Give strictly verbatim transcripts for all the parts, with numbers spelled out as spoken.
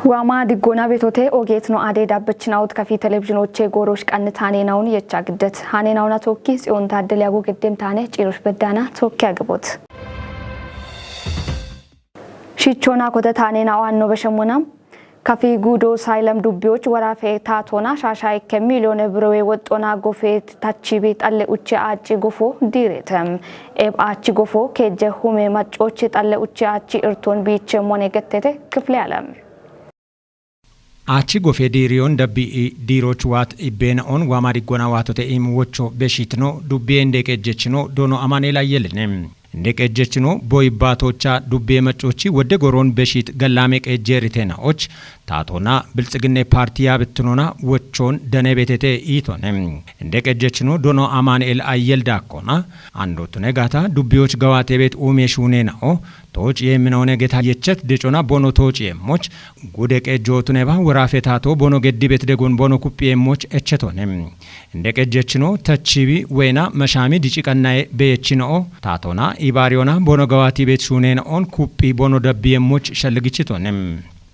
Waama diggoona betote ogeetno ade dabbachinawut kafi televizhinoche goorosh qannit haaneenawun yecha giddet. Haaneenawuna tookki Tsiyoon Taaddele Ago Geddem Taane Ciirosh Beddaana tookki agibot. Shichoona kote taaneenaw anno beshemmona. Kafi gudo Sayilem Dubbiyoch woraafe taatoona shaasha ikke miliyoone birowe woxxoona gofe tachibi xalle uche aachi gofo diiretem. Eb aachi gofo keejje hume maccochi xalle uche aachi irtoon biiche mone gettete Kifle Alem. Aachi gofe diiriyoon dabbi i diiroch waat ibbeenaoon waama diggoona waatote iim wocho beshitno dubbiye inde qejjechino Doono Amaaneel Ayyelene. Inde qejjechino boyibbaatocha dubbiye maccochi wodde goroon beshit gallaame qejjeeritenaoch taatoona Biltsiginne Paarti yaabittinoona wochoon dane betete iitone. Inde qejjechino Doono Amaaneel Ayyel daakkoona andottune gaata dubbiyoch gawaate bet uume shuuneenao tooc yeemminoone geta yechet decoona bono tooc yeemmoch gude qejjootuneba woraafe taato bono geddibet degon bono kuphi yeemmoch echetone. Inde qejjechino tachibi weyina mashaami dici qannaye beyechinoo taatoona ibaariyoona bono gawaati bet shuuneenaoon kuphi bono dabbi yeemmoch shalligichitone.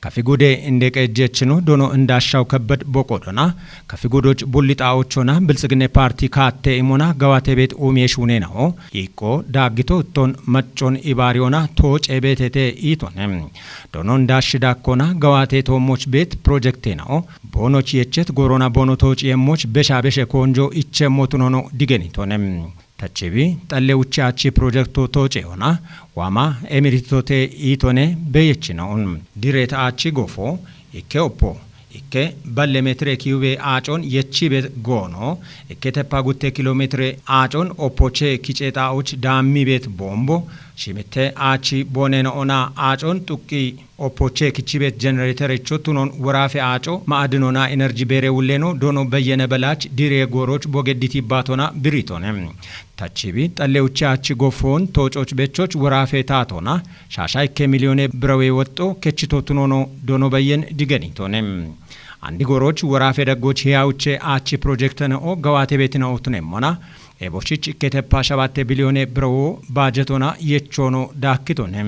Kafi gude inde qejjechino Doono Indaashaw Kebbed boqodona kafi gudoch bullixaaochoona Biltsiginne Paarti kaatte imoona gawaate bet uumiye shuuneenao iqqo daaggito utton maccon ibaariyoona tooce betete iitone. Doono Indaash daakkoona gawaate toommoch bet pirojekteenao boonoch yechet goroona boono tooci yeemmoch besha beshe koonjo ichemmo tunono digenitone. Tachibi xalle uche aachi pirojekto tooceyoona waama emirititote iitone beyechinaun. Direet aachi gofo ikke oppo ikke balle metire kiyube aacon yechibet goono ikke teppa gutte kilometire aacon oppoche kiceexaoch daammibet boombo shimitte aachi boonenoona aacon xuqqi oppoche kichibet jenereterecho tunon woraafe aaco ma'adinoona enerji beere wulleeno Doono Beyyene Belaach diire gooroch bogedditi baatona biritone. Tachibi xalle uche aachi gofoon toococh bechoch woraafe taatoona shaasha ikke miliyoone birawe woxxo kechito tunono Doono Beyyen digenitone. Andi gooroch woraafe daggoch hiya uche aachi pirojektenao gawaate betinao tunemmona eboshich ikke teppa shabatte biliyoone birawo baajetoona yechoono daakkitone.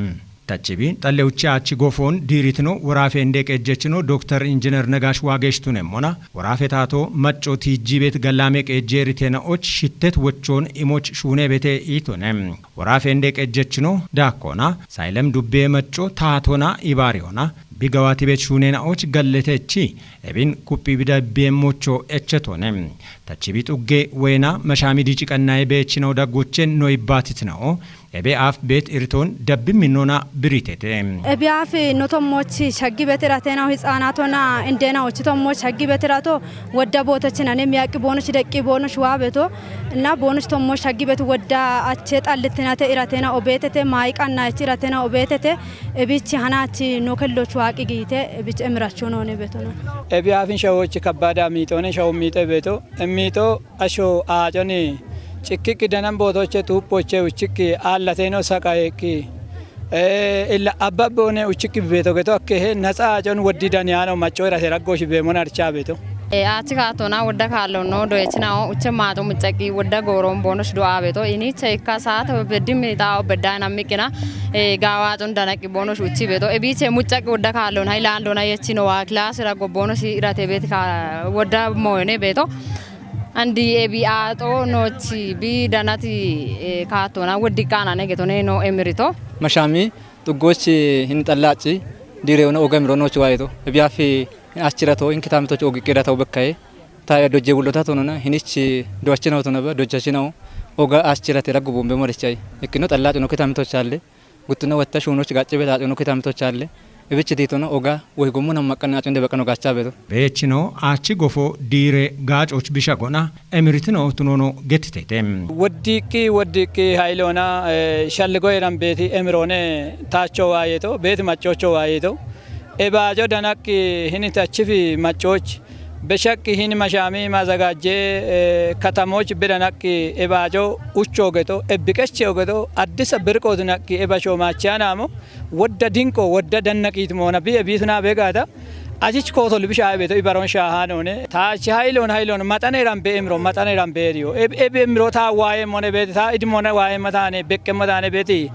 Tachibi xalle uche aachi gofoon diiritino woraafe inde qejjechino Dokter Injiner Negash Waagesh tunemmona woraafe taato macco tiijjibet gallaame qejjeeritenaoch shittet wochoon imoch shuune bete iitone. Woraafe inde qejjechino daakkoona Sayilem Dubbiye macco taatoona ibaariyoona bi gawaatibet shuuneenaoch galletechi ebin kuphi bidabbiye mocho echetone. Tachibi xugge weyina mashaami dici qannaye beyechino daggochen no ibbaatitinao ebe aaf bet iritoon dabbi minnoona biritete. Ebi aaf no tommoch shaggi bet irateenaho hixaanaatona indeenaochi tommoch shaggi bet irato wodda bootochinane miyaqqi boonoch deqqi boonoch waa beto እና boonoch tommoch shaggi bet wodda ache xallittinate irateenaho beetete maayi qannayechi irateenaho beetete ebichi hanaachi no kelloch waaqi giite ebich emiracho noone betona. Ebi aafin shawochi kabbaada miixoone shawo miixe beto emmiixo asho aaconi cikkiqqi danan bootoche xuuphoche uchikki aallateeno saqayeeqqi illa abbabboone uchikki beeto geto akkehe naxa aacon woddi daniyaano macco irate raggooshi beemon archaa beeto. Aachi kaatona wodda kaallono doyechinao uche maaxo muccaqi wodda gooroon boonosh do'aa beeto iniche ikka saate beddi miixaawo beddaayina miqqina gaawaacon danaqqi boonosh uchi beeto ebiiche muccaqi wodda kaallon hayilaandona yechino waa kilaasira gobboonosh irate beeti wodda mooyone beeto. Andi ebi aaxo noochi bi danati kaatona woddi qaanane getone no emirito. Mashaami xuggooch hin xallaacci diireewona oga emiro noochi waayeto. Ebi aaf hin achirato hin kitaamitoch ogiqqi iratawo bekkaye. Taaya dojje wul'ota tonona hinich dowachinawo tonaba dojjachinawo oga achirate raggu bombe morichay. Ikkino xallaacu no kitaamitoch alle. Guttuna wetta shuunoch gacce bet aacu no kitaamitoch alle. Ebich diitono oga woy gommo nam maqqan aacu inde beqqano gacha beto. Bechino aachi gofo diire gaacoch bisha gona emiritino tunono getitete. Woddiiqqi woddiiqqi hayiloona shalligo eran beeti emiroone taacho waayeto beeti maccocho waayeto. Ebaajo danaqqi hini tachifi maccoch beshaqqi hini mashaami maazagaajje katamoch bedanaqqi ebaajo ucho geto ebbiqeche ogeto addisa birqootu naqqi ebasho maachiyaanaamo wodda dinqo wodda dannaqiitimoona bi ebiitunaa beegaata Achich kootol bisha beto ibaron shahanone. Ta achi hailon hailon matane ran be emro matane ran be rio. Eb eb emro ta waye mone be ta id mone waye matane bekke matane beti.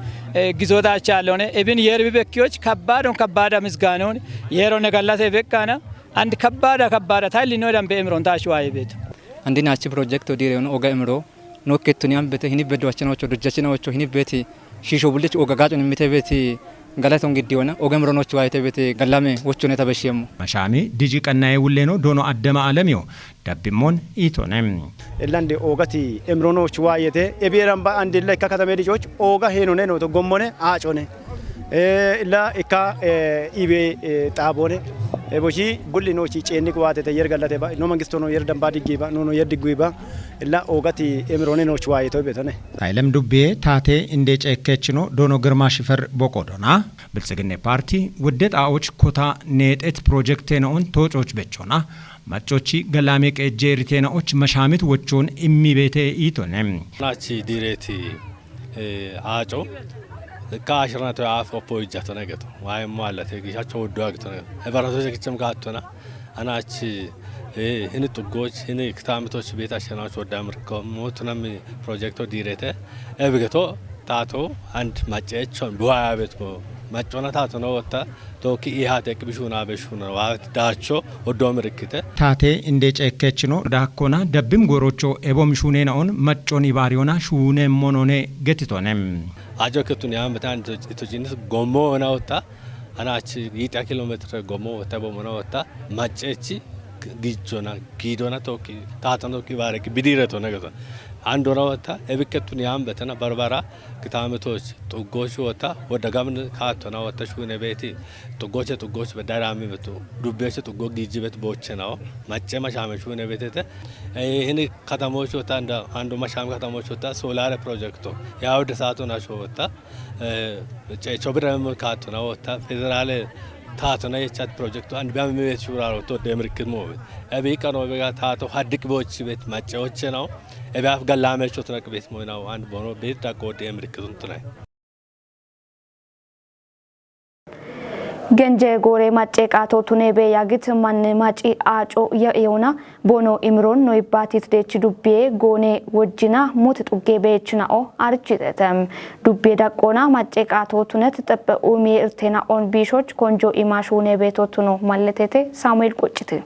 Gizo ta chalone. Ebin yer bi bekkiyoch kabbadon kabbada misganon. Yero ne gallate bekkana. And kabbada kabbada ta lino ran be emron ta waye beto. Andi nachi project odire on oga emro. Nokkettuni ambete hini bedo achinaocho dojjachinaocho hini beti shisho bullich oga gacon immite beti galaton giddiwona ogem ronoch wayite beti gallame wochune tabeshiyemmo. Mashami diji qannaye wulleno dono addama alamiyo dabbimmon itone. Ellande ogati emronoch wayete ebi eramba andilla ikka katame dijoch oga henone no to gommone acone. Eh, illa ikka eh, ibe eh, xaabone. Eboshi gulli nochi ceenni quwaatete yer gallate ba no mangistono yer damba diggi ba nono yer diggu ba. Illa oogati emirone nooch waayito betone. Hayilem Dubbee taatee indee ceekkeechino doono Girmaa Shifer boqodona. Biltsiginne paarti wudde xaa'ooch kota neexet pirojekteeno'on toocooch bechona. Maccochi galaamee qeejjeeriteena'och mashaamit wochoon immibeete iitone. Naachi diireeti aaco kaashirnatoy aaf oppo ijjatone geto waayimmo allate gishacho wuddo agitone ebaratose kichim gaattona. Anaachi hini xuggoch hini kitaamitoch beeta ashshanaach wodda mirko mootunami pirojekto diirete ebigeto taato and macceechon buwaayabetko maccona taatono wotta tookki ihaate qibishuna beshuna waawet daacho woddo mirikite. Taate indee ceekkeechino daakkona dabbim goorocho ebom shuuneena'on maccon ibaariyona shuuneemmonone getitone. Ajo kettun yaamete and itochinis gommo wona wotta anaachi giixa kilomeetire gommo wotta bommona wotta macceechi gijjona giidona tokki taatano tokki baareqi bidiiretona geto andona wotta ebikkettun yaambetena barbara kitaamitoch xuggoch wotta wodda gamin kaattona wotta shuune beeti xuggoche xuggoch beddaaraami betu dubbeche xuggo giijji bet boochenawo macce mashaame shuune beetete. Hini katamoch wotta andu mashaame katamoch wotta soolaare pirojekto yaa wodda saatona sho wotta ceecho birrame kaatona wotta federaale taatona yechat pirojekto and biyame mibet shuraro to demirkit moobe ebi qano bega taato haddiq bochi bet macceoche nawo ebi af gallamecho tunaq bet moynawo and bono bet daqo demirkitun tunay. Genje goore macce qaato tunebe yagit manne maci aaco ya'eona bono imiron no ibbatit deechi dubbiye goone wojjina mut xugge beechina'o architetem. Dubbiye daqqoona macce qaato tunet xeppe umiye irtena on biishoch konjo imashu nebeto tuno malletete Saamu'eel Qucciti.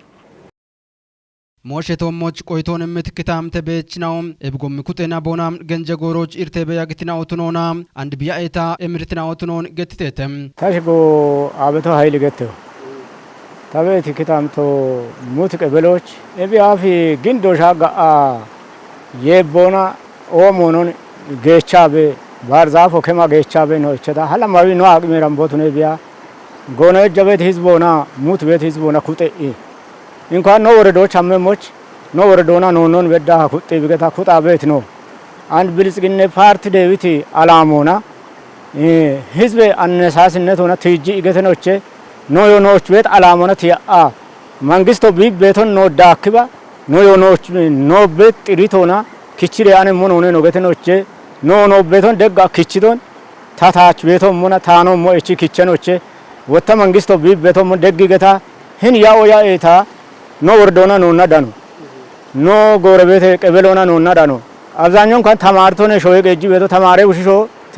Mooshe toommoch qoytoon immit kitaamte beechina'o ebigommi kuxena boona genje gooroch irtebe yagitina'o tunoona and biya'eta emirtina'o tunoon gettitetem. Tashi go abeto hayli getteho. Tabeeti kitaamto mut qebeloch ebi afi gindo shaagga'a yeebboona oomonon geechchaabe baarzaafo kema geechchaabe no echcheda halamawi no aqimeeran bootune biya goono ejja beet hizboona mut beet hizboona kuxe'i. Inkuwan no woredoch hammemmoch no woredoona noonnon beddaha kuxxi bigeta kuxaa beet no. And biltsiginne paarti deewiti alaamoona hizbe annesaasinnet hoona tiijji igetenoche no yo nooch beet alaamoona tiya'a. Mangisto biibbeeton no daakkiba no yo nooch no beet xiritoona kichchide anemmo noone no getenoche no no beeton degga kichchidon ta taach beeto immona taano immo echi kichchenoche wotta mangisto biibbeeto immo deggi geta hin ya'o ya'eeta no wordoona noonna dano no goorebeete qebeloona noonna dano abzaanyoon kan tamaarito ne showe geejji beeto tamaare bushisho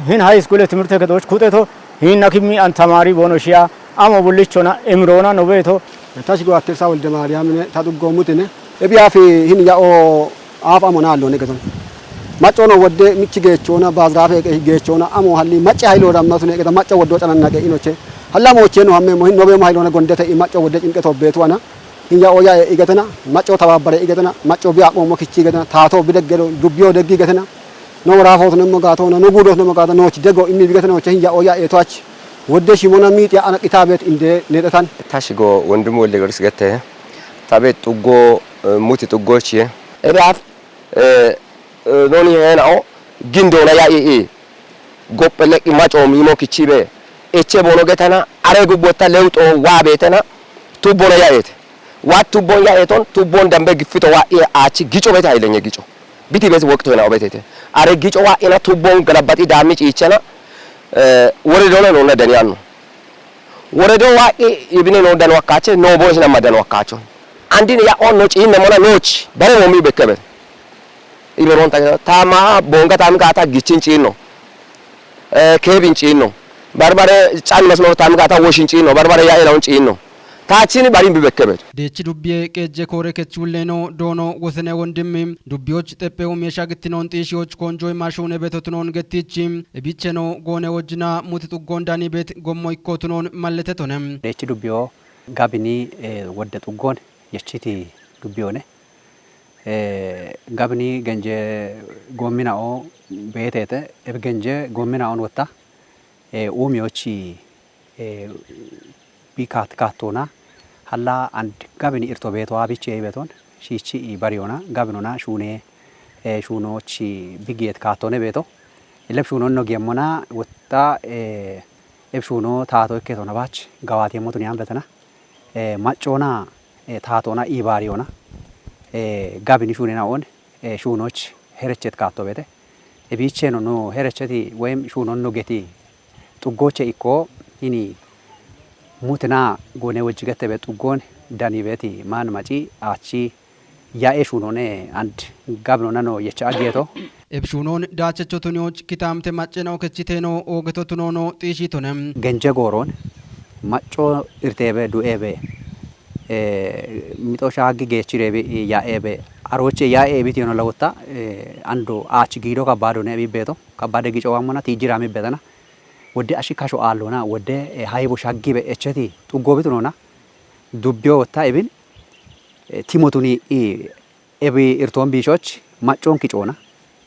hin hay iskuule timirte ketoch kuxeto hinna kimmi an tamaari boono shiya amo bullichona imiroona no beeto. Tashi go akkelsa wolde maariyaamine ta xuggoomutine ebi afi hin ya'o aaf amo naalloone geton. Maccono wodde michi geechoona baaziraafe eqe geechoona amo halli macce haylo dammatune eqeta macco woddo canannaqe inoche. Halla moocheno hammemo hin nobeemo haylona gondete i macco wodde cinqe tobbeetu ana. Hin ya'o ya'e igetena macco tababbare igetena macco bi aqoommo kichi igetena taato bi deggero dubbiyo deggi igetena. No woraafootnemmo gaatoona no guudootnemmo gaata nooch dego inni bigetenoche hin ya'o ya'e toach. Wodde shimona miixiya ana qitaabet inde neexetan. Tashi go wondimu wolde goris gette. Tabe xuggo muti xuggochiye. Ebe af noni heena'o gindoona ya'i i gophe leqqi maco miimo kichibe eche bono getana are gubbotta lewxo waa beetena tubbona ya'ete. Waa tubbon ya'eton tubbon dambe giffito waa'iye aachi gico beete haylenye gico. Biti beete woqto heena'o beetete. Are gico waa'ina tubbon galabaxi daami ciichana wore doona noonna dani anno. Woredo waaqqi ibine noo dano akkaache, noo bono sinamma dano akkaacho. Andin ya'o no ciinne mona nooch, bare moomi bekkebe. Iberonta taama bonga taami kaata gichin ciinno. Eh, keebin ciinno. Barbare can masmaro taami kaata woshin ciinno. Barbare ya'e laun ciinno. Taachini barin bibekkebe. Deechi dubbiye qeejje koore kechulleeno doono wosene wondimmi. Dubbiyoch xeppewu meesha gittinoon xiishiyoch konjoy maashuune betotunoon gettichi. Ebicheno goone wojjina muti xuggoon dani bet gommo ikkootunoon mallete tone. Deechi dubbiyo gabini, eh, wodde xuggoon yechiti dubbiyoone. Eh, gabini genje goominao beetete, ebi genje goominaon wotta, eh, uumiyochi, eh, bi kaat-, kaattoona, halla and gabini irto beeto abiche ibeton, shiichi i bariyona, gabinona shuune, eh, shuunochi bigiyeet kaattoone beeto. Ileb shuunon no giyemmona wotta, eh, eb shuuno taato ikketona baach gawaatiyemmotun yaan betena. Eh, maccoona, eh, taatoona iibaariyoona, eh, gabini shuunena oon, eh, shuunooch herechet kaatto bete. Ebiicheno no herecheti woyim shuunon no geti xuggooche ikko hini mutina goone wojji gette be xuggoon dani beti maan maci aachi ya'e shuunone and gabinona no yecha agiyeto. Eb shuunon daachecho tuniyoch kitaamte maccena okechiteno oogeto tunono xiishitone. Genje gooroon, macco irteebe, du'eebe, eh, mixo shaaggi geechireebe, ya'eebe, arooche ya'e ebitiyono lawotta, eh, ando aachi giido kabbaadone ebibbeeto, kabbaade gicowammona tiijjiraami betena. Wodde ashi kasho aallona, wodde, eh, hayibo shaggibe echeti xuggoobitunoona, dubbiyo wotta ebin, eh, timotuni i ebi irtoon biishoch maccoon kicoona,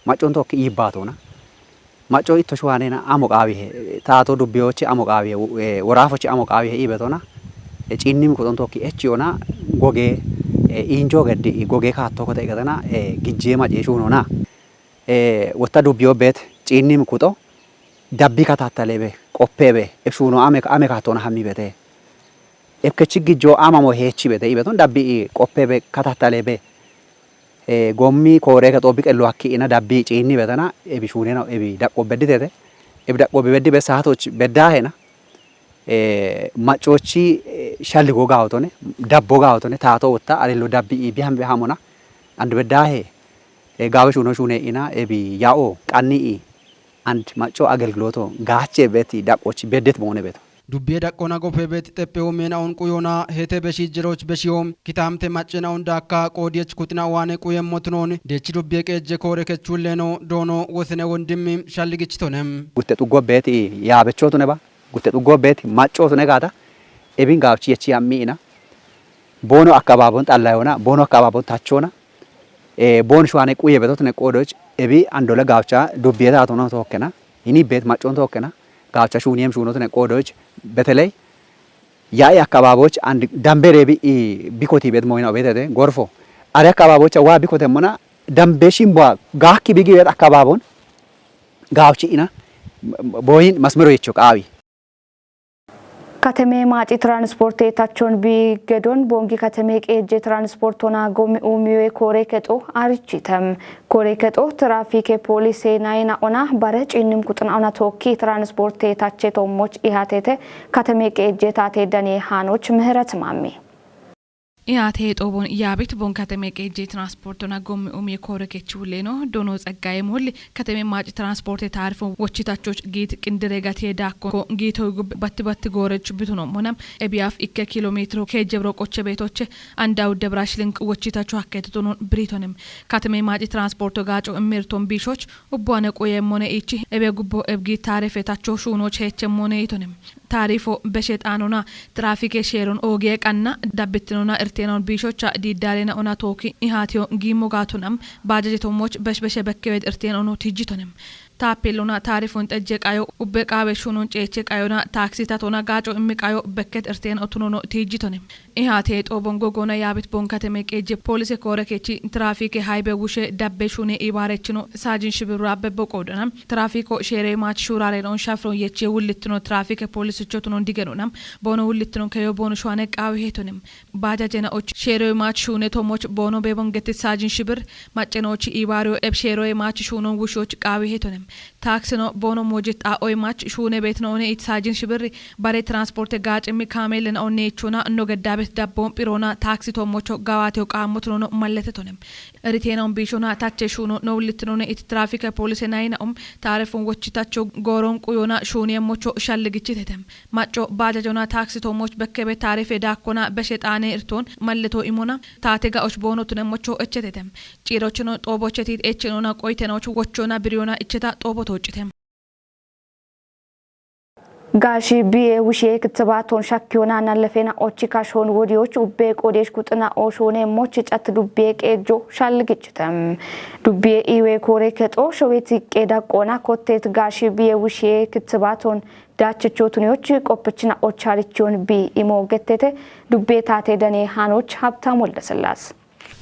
maccoon tookki iibbaatoona. Macco itto shuwaanena amo qaawihe, taato dubbiyochi amo qaawihe, eh, woraafochi amo qaawihe iibetona. Eh, ciinnim kuxon tookki echiyoona goge, eh, injo geddi goge kaatto kote iqetena, eh, gijjee macee shuunona. Eh, wotta dubbiyo bet ciinnim kuxo dabbi katattaleebe, qoppeebe, eb shuuno ame, ame kaattona hammi bete. Eb kechi gijjo amamo heechi bete, ibeton dabbi i qoppeebe, katattaleebe. Eh, gommi koore kexo biqello hakki ina dabbi ciinni betena, ebi shuunena, ebi daqqo bedditete. Ebi daqqo beddi be saatoch beddaahena. Eh, maccoochi, eh, shalligo gaawotone, dabbo gaawotone, taato wotta, alillo dabbi i bihambe hamona. And beddaahe, eh, gaawe shuuno shuune ina, ebi ya'o, qanni i, and macco agelgilooto, gaache beti daqqochi beddit moone beto. Dubbiye daqqona gofe bet xeppewu meena on quyona, hete beshi jeroch beshiyo, kitaamte maccena on daakka qoodiyech kuxina waane quyemmotunoon, deechi dubbiye qeejje koore kechulleeno, doono wosene wondimmi shalligichitone. Gutte xuggo beti yaabechootune ba, gutte xuggo beti maccootune gaata, ebin gaawchi yechi yammi ina. Boono akkabaabon xallayona, boono akkabaabon tachona, eh, boon shuwaane quye betotune qoodoch, ebi andole gaawcha dubbiye taatono tookkena, hini bet maccoon tookkena, gaawcha shuuniyem shuunotune qoodoch, beteley, ya'i akkabaabooch and dambe reebi i bikoti bet moyina obetete, gorfo. Are akkabaaboocha waa bikotemmona, dambe shimboa gaakki bigi bet akkabaabon, gaawchi ina, m-, m-, booyin masmero yecho qaawi. Kateme maaci transporte tachon bi gedon bongi kateme qeejje transportona gomi umiwe koore kexo arichitem. Koore kexo trafike polise nayina ona bare ciinnim kuxina ona tookki transporte tache tommoch ihatete kateme qeejje taate dane haanoch ምህረት Maammi. Iyaate xoobon yaabit bon kateme qeejje transportona gommi umi koore kechi hulleeno Doono Tsaggaye Moolli kateme maaci transporte taarifo wochitachoch giit qindire gatiye daakko giito gubbe batti batti goorech bitunommona ebiyaaf ikke kiilo meetiro keejje biro qoche beetoche anda udde bira shilink wochitacho hakkeetutunon biritonem. Kateme maaci transporto gaaco immirton biishoch ubbuwane quyeemmone ichi ebe gubbo ebgi taarife tacho shuunoch heechemmone yitonem. Taarifo beshe xaanona, tiraafike sheeron oogiye qanna dabbittinona irteenaon biishocha diiddaalena ona tooki ihaatiyo giimmo gaatonam baajaje tommoch beshbeshe bekkewet irteen ono tijjitonem. Taappeellona taarifon xejje qayo ubbe qaawe shuunon ceeche qayona taaksi tatona gaaco immi qayo bekket irteen otunono tijjitonem. Ihaate xoobon gogoona yaabit bon kateme qeejje poolise koore kechi tiraafike haybe wushe dabbe shuune ibaarechino saajin shibirura bebbo qoodona. Tiraafiko sheeroy maach shuuraren on shafron yechiye wullittino tiraafike poolisichotunon digenona. Boono wullittino keyo boono shuwane qaawi heetonem. Baajajena och sheeroy maach shuune tomoch boono beebon getti saajin shibir maccenochi ibaariyo eb sheeroy maach shuunon wushoch qaawi heetonem. Taaksino boono moojit a oimach shuune beetinoone it saajin shibirri bare transporte gaacimmi kaameellena onneechuna no geddaabet dabboon phiroona taaksitoommocho gawaateho qaammotunono malletetonem. Riteenaun biishona tache shuuno no ullitinoone it traafike poolise nayinaum taarefun wochitacho gooroon quyona shuuneemmocho shalligichitetem. Macco baajajona taaksitoommoch bekkebe taarefe daakkona beshe xaane irtoon malleto imona taate ga'och boono tunemmocho echetetem. Ciirochino xoobochetiit echinoona qoytenoch wochona biriyona icheta xoobo tooccitem. Gaashi biye wushiye ክትባቶን ሸኪዮና ናለፌና ኦቺ ካሾን ወዲዮች ኡቤ ቆዴሽ ኩጥና ኦሾኔ ሞች ጨት ዱቤ ቄጆ ሻል ግጭተም ዱቤ ኢዌ ኮሬ ከጦ ሸዌት ቄ ዳቆና ኮቴት ጋሺ ብዬ ውሼ ክትባቶን ዳችቾ ቱኒዎች ቆፕችና ኦቻሪችዮን ቢ ኢሞ ገቴቴ ዱቤ ታቴ ደኔ ሃኖች ሀብታም ወልደስላስ።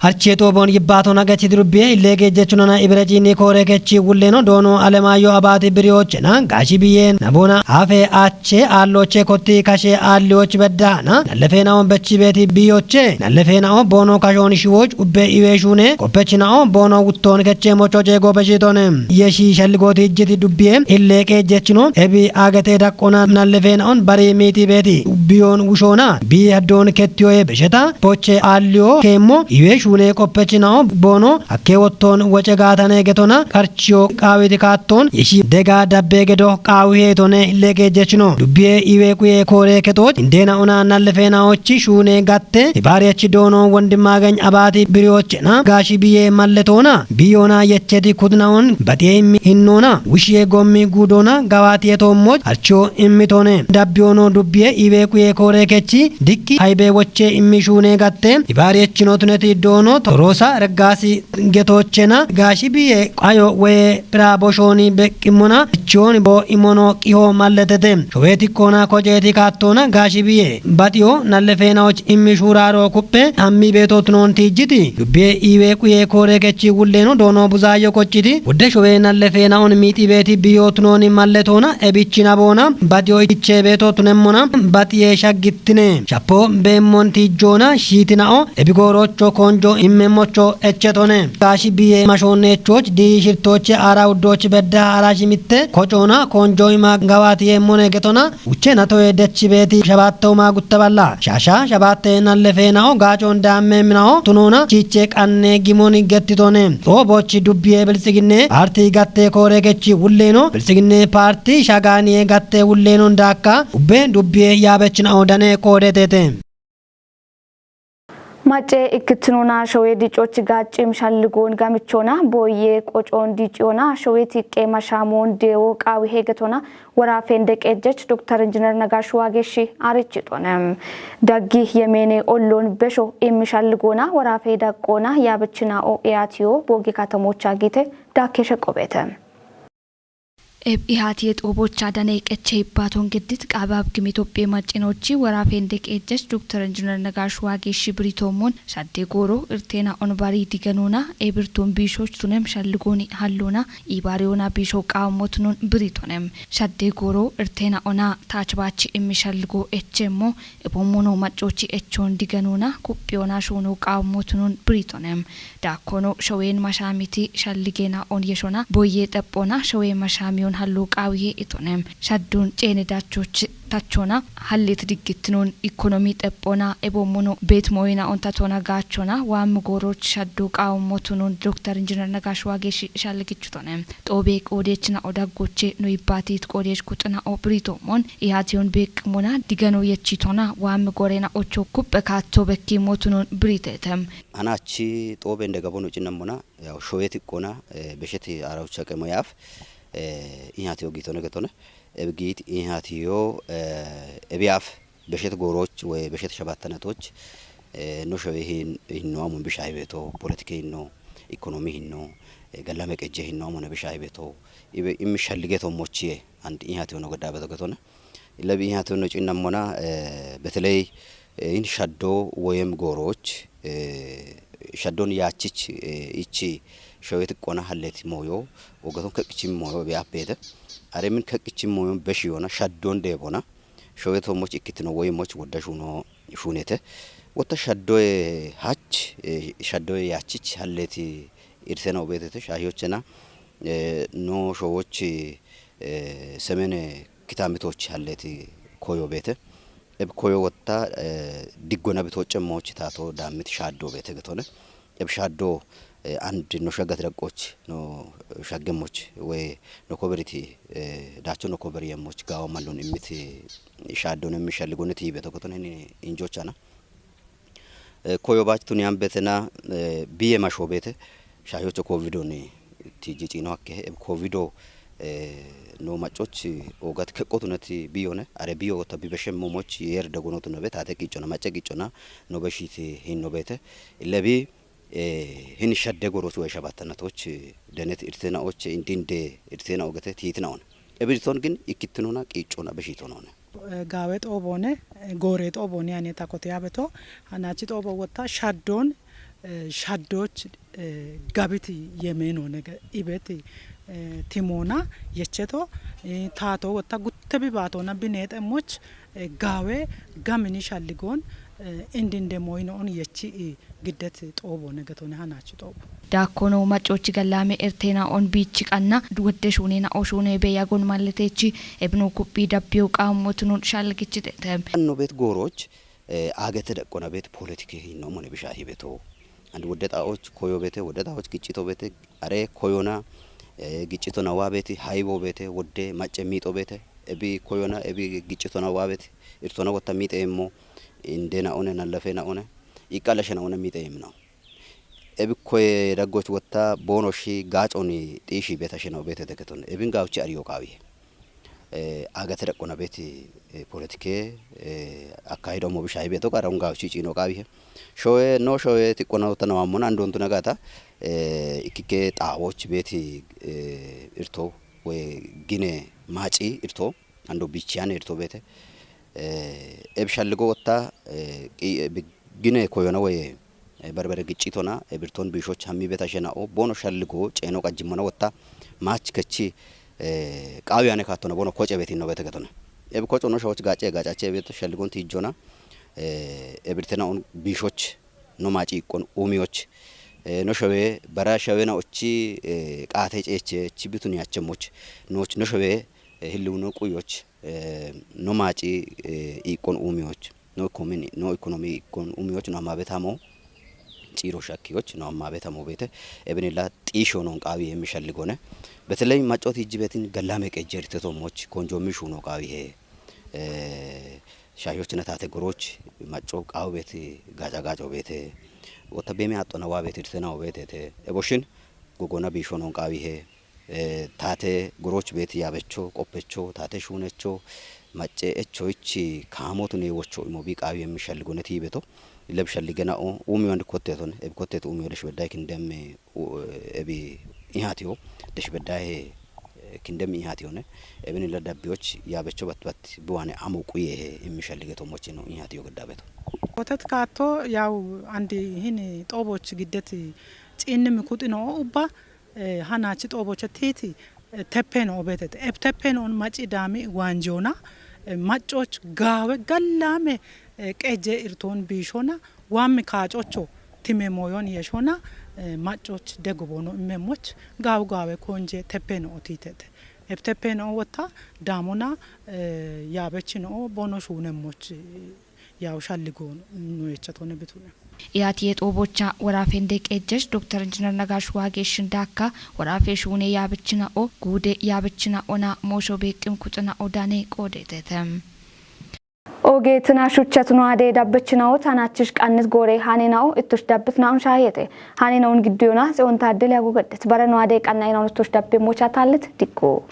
Harchee xooboon yibbaato nagachi dirubbiye illee geejjechunana ibira ciinni koore kechi wulleeno doono alemaayyo abaati biriyoochena gaashi biye naboona afe ache aalloche kotti kashe aalliyoch beddaana nallefeenaoon bechi beeti biyoche nallefeenao boono kashoon shiwooch ubbe iweeshuune koppechinao boono wuttoon keche mocho jeego beshitone. Yeshi shalligooti ijjiti dubbiye illee qeejjechino ebi agete daqqona nallefeenaoon bari miiti beeti biyoon wushoona bii haddoon kettiyoye besheta boche aalliyo keemmo iwe shuune qoppechinao boono hakke wottoon woce gaatane getona qarchiyo qaawiti kaattoon yeshi dega dabbe gedo qaawi heetone legeejjechino dubbiye iwe quye koore kexooch indeena ona nallefeenaochi shuune gatte ibaariyechi doono wondimaageny abaati biriyoochena gaashi biye malletoona biyoona yecheti kudinaon baxiye immi hinnoona wushiye gommi guudoona gawaatiye toommoch harchiyo immitone dabbiyoono dubbiye iwe quye koore kechi diqqi aybe woche immi shuune gatte ibaariyechino tuneti doono toroosa reggaasi getoochena gaashi biye qayo woye phiraa boshooni beqqimmona ichiyooni boo imono qiho malletete showeetikkoona kojeeti kaattoona gaashi biye baxiyo nallefeenaoch immi shuuraaro kuppe ammi beetootunoon tiijjiti dubbiye iiwe quye koore kechi wulleeno doono buzaayyo qocciti wudde showee nallefeenaoon miixi beeti biyootunooni malletoona ebichi naboona baxiyo ichee beetootunemmona baxiye shaggittine shappo beemmon tiijjoona shiitinao ebigoorocho koonjo immemmocho echetone gaashi biye mashoonneechoch diishirtooche aara uddooch bedda araashimitte kocoona koonjo ima gawaati yeemmone getona uche natoye dechi beeti shabaatteuma guttaballa shaasha shabaatte nallefeenao gaacoon daamme minao tunoona chiiche qanne gimoni gettitone xoobochi dubbiye biltsiginne paarti gatte koore gechi wulleeno biltsiginne paarti shagaaniye gatte wulleenon daakka ubbe dubbiye yaabechinao dane qoodetete. Macce ikkittinona showee dicoch gaaccim shalligoon gamichoona booyye qocoon diciyoona showee tiqqee mashaamoon deewoo qaawi heegetona woraafen deqeejjech Doktar Injiner Nagash Waageshi aarichitoone. Daggi yemeene olloon besho immi shalligoona waraafee daqqoona yaabichinao eyaatiyo boogi katamocha giite daakkeshe qobeete. Eb ihaati yexoobocha dane qeche ibbaaton geddit qaabab gim Itophiye maccinochi woraafen deqeejjech Doktar Injiner Nagash Waageshi biritoommoon shadde gooro irteena onbari digenona ebirton biishoch tunem shalligooni hallona ibaariyona biisho qaawammotunon biritonem shadde gooro irteena ona taachbaachi immi shalligo echemmo ebommono maccochi echoon digenona kuphiyona shuuno qaawammotunon biritonem daakkono shoween mashaamiti shalligeena on yeshona boyye xephona showee mashaamiyon hallo qaawiye itonem shaddun ceene dachoch tachona hallit diggittinon ikonomi xephona ebommono beet mooyina ontatona gaachona waammi gooroch shaddu qaawammotunon Doktar Injiner Nagash Waageshi shalligichutone. Xoobe qoodechna odaggoche no ibbaatiit qoodeech kuxina o biritoomon ihaatiyon beeqqimona digano yechitona waammi gorena ocho kuppe kaatto bekki motunon biritetem. Hanachi xoobe inde gabon ucinnemmona yaw showet ikkona beshet arawucha qemo yaaf ihaatiyo giitone getone ebigiit ihaatiyo ebiyaaf beshet gooroch woy beshet shabattanatoch no showe hin hinno amun bisha hibeto politike hinno ikonomi hinno gallame qejje hinno amuna bisha hibeto ibe immi shalligeto mochiye and ihaatiyo no gaddabeto getone lebi ihaatiyo no cinnemmona beteley in shaddo woyem gooroch shaddon yaachich ichi showet qona hallet mooyo wogaton keqqichim mooyo be appete aremin keqqichim mooyon beshiyona shaddon deebona showet homoch ikkitino woy moch wodda shuuno shuunete wotta shaddoye hach shaddoye yaachich hallet irsena ubetete shaahiyochena ኖ ሾዎች ሰሜን ክታምቶች ሀሌት ኮዮ ቤተ እብ ኮዮ ወታ ድጎና ብትወጨሞች ታቶ ዳምት ሻዶ ቤተ ገቶነ እብ ሻዶ አንድ ኖ ሸገት ደቆች ኖ ሸገሞች ወይ ኖ ኮበሪቲ ዳቸው ኖ ኮበሪ የሞች ጋዋ መሉን እምት ሻዶን የሚሸልጎነት ይህ ቤተ ገቶነ እንጆቻና ኮዮባች ቱኒያን ቤትና ብዬ ማሾ ቤተ ሻዮች ኮቪዶን ቲጂ ጪኖ አከ ኮቪዶ ኖ ማጮች ኦጋት ከቆቱነት ብዮነ አረ ብዮ ወታ ቢበሸ ሞሞች የር ደጎኖቱ ነበ ታተ ቂጮና ማጨ ቂጮና ኖ በሺት ሂኖ ቤተ ለቢ ሂን ሸደ ጎሮች ወይ ሸባተነቶች ደነት እርቴናዎች እንዲንደ እርቴና ኦገተ ቲትናውን እብሪቶን ግን ይክትኖና ቂጮና በሺቶን ሆነ። Gaawe xooboone, goore xooboone ane takote yabeto, hanachi xoobo wotta shaddoon, eh, shaddoch, eh, gabit yemeeno nege ibet, eh, timoona yecheto, eh, taato wotta gutte bi baatona bineexemoch, eh, gaawe gamini shalligoon, eh, indinde moyinoon yechi, eh, giddet xoobo negetone hanachi xoobo. Daakkono maccochi gallaame erteena on biichi qanna wodde shuunena o shuune be yagon malletechi ebno kuphi dabbiyo qaammotunun shalgichidete. Anno beet gooroch agete daqqona beet politike hinno mone bisha hibeto. And wodde xaoch koyo bete wodde xaoch giccito bete are koyona giccito nawa beti haybo bete wodde macce miixo bete ebi koyona ebi giccito nawa beti irtona wotta miixeemmo indena one nallafena one iqqalashena one miixeemno. Ebi koye daggoch wotta boono shi gaaconi xiishi beeta shena obete deketon ebin gaawchi ariyo qaawihe. Agate daqqona beeti politike akkahido mo bishahi beeto qara un gaawchi ciino qaawihe. Showe no showe tiqqona wotta nawammona andontu nagata ikkike xaawoch beeti irto we gine maaci irto ando bichiyane irto beete. Eb shalligo wotta gine koyona woye barbare giccitona ebirton biishoch hammi beta shena'o bono shalligo ceeno qajjimmona wotta maach kechi qaawi ane kaattona bono koce betinno bete getona. Eb koco no showoch gaace gaacache ebirto shalligon tiijjona ebirtena on biishoch no maaci iqqon uumiyoch no showe bara shawena ochi qaate ceeche chi bitun yachemmoch nooch no showe hilliwuno quyoch no maaci iqqon uumiyoch no ikonomi no ikonomi ikkon umiyoch no amabet hamo ciiro shakkiyoch no amabet hamo beete ebinilla xiisho non qaawi hemmi shalligone beteley maccot hijjibetin gallame qejjertetomoch konjomi shuno qaawi he shayochina tate goroch macco qaawu beeti gaca gaco beete wotta bemi axxona waa beeti irtena wo beetete eboshin gogona biisho non qaawi he taate goroch beeti yaabecho qoppecho taate shuunecho macce echo ichi kaamotune wocho imo bi qaawi hemmi shalligoneti beto leb shalligena'o umiyo andi kotteton ebi kottet umiyo desh bedday kindem ebi ihatiyo desh beddahe kindem ihatiyone ebin illa dabbiyoch yaabecho batbat biwane amu quyehe immi shalligetomochino ihatiyo geddabeto. Kotet kaatto yaw andi hin xooboch giddet ciinnim kuxino ubba hanachi xooboche tiiti teppeno obetete eb teppeno on maci daami waanjona maccoch gaawe gallame qeje irton biishona waammi kaacocho time moyon yeshona maccoch degubono immemoch gaawu gaawe konje teppeno otitete eb teppeno wotta daamona yaabechino bono shuunemmoch yaw shalligono noyechatone bitune. Yaati yexoobocha woraafende qeejjesh Doktar Injinar Nagaash Waageesh Ndaakka woraafe shuune yaabichina'o guude yaabichina'ona moosho beeqqim kuxina'o dane qoodeetete. Ogeetina shuchchatino ade dabbichina'o tanaachchish qannit goore hanina'o ittush dabbitna'on shaahiyete. Hanina'on gidduyona Tsiyoon Taaddil yagugaddet. Barano ade qanna'ina'on ittush dabbimmocha taallit dikko.